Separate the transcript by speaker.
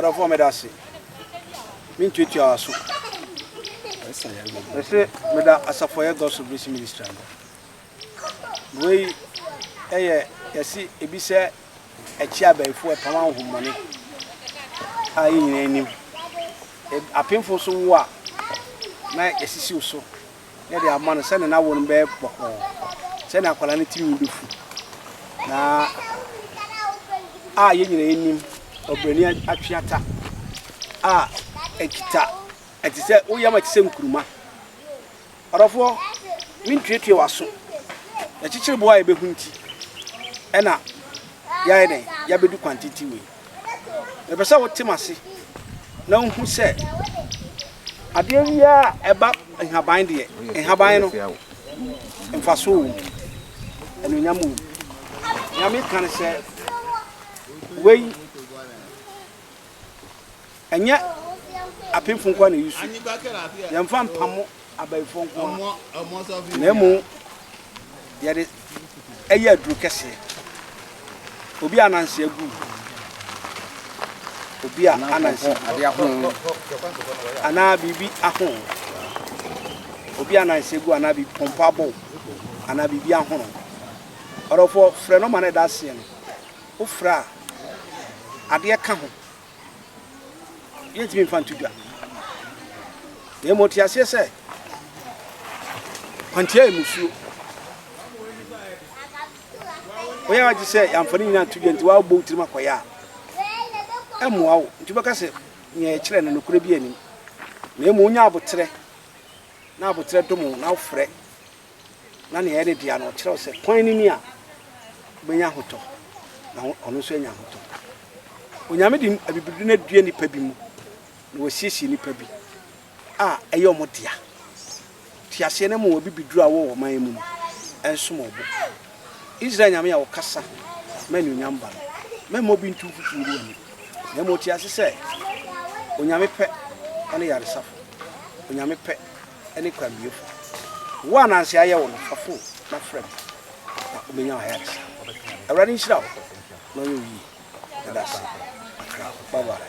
Speaker 1: Ɔdɔfoɔ meda ase. Mentuatua w'aso. Mese meda Asafo Ɛyɛ God Celebration Ministry ano. Wei ɛyɛ yɛse ebi sɛ ɛkye abayifoɔ ɛpam ahohommɔne a yɛn nyinaa nim. Apemfo nso wo a na yɛsisi wo so na yɛde ama no sɛnea n'awo no bɛyɛ bɔkɔɔ, sɛnea akwadaa no tirinwi bɛfu. Na a yɛn nyinaa nim ɔbrani atweata a ɛkita ɛte sɛ woyam ɛte sɛ nkuruma. Ɔdɔfoɔ, mentuatua w'aso. Yɛkyekyere boɔ a yɛbɛhu nti ɛna yɛayɛ dɛn yɛabɛdu kwan tenten wei. Mepɛ sɛ wote m'ase na wohu sɛ adeɛ biara a ɛba nhaban deɛ, nhaban no mfasoɔ wɔ mu, anuonyam wɔ mu. Nea meka ne sɛ wei ɛnyɛ apemfo nko na ɛyi su. Yɛmfa mpamo abayifoɔ nko ara, na mmom yɛde ɛyɛ aduro kɛseɛ. Obi a ananse agu, obi a ananse agu, anaa biribi ahono, obi a ananse agu anaa biribi pɔmpɔ abɔ anaa biribi ahono. Ɔdɔfoɔ, frɛ nɔma no ɛda aseɛ no. Wofrɛ a, adeɛ ka ho. Yɛntumi mfa nto dwa. Na mmom te aseɛ sɛ kwantia yɛ musuo. Woyɛ wagye sɛ yɛamfa ne nyinaa nto dwa nti woabɔ wo tirim akɔyɛ a, ɛmmoa wo. Nti wobɛka sɛ nea yɛkyerɛ no nokorɛ bi anim. Na mmom wonya aboterɛ na aboterɛ dom wo na wofrɛ na nea ɛyɛ ne dea no ɔkyerɛ wo sɛ kwan no ni a, wobɛnya ahotɔ na ɔno nso anya ahotɔ. Onyame de abibidu no adua nnipa bi mu na wasiesie nnipa bi a ɛyɛ wɔn dea. Te aseɛ na ma wɔn abibiduro a wɔwɔ ɔman mu no nsom wɔn bo. Israel Nyame a ɔkasa ma anuonyam ba no, mɛmma obi ntu mfuturo ngu w'anim, na mmom te ase sɛ Onyame pɛ ne yaresafo, Onyame pɛ ne kwanbiefo. Wo a nanse ayɛ wo no, fa fon na frɛ me na wobɛnya w'ayaresa. Awurade nhyira wo na ɔnyɛ wo yie. Meda ase. Bye bye.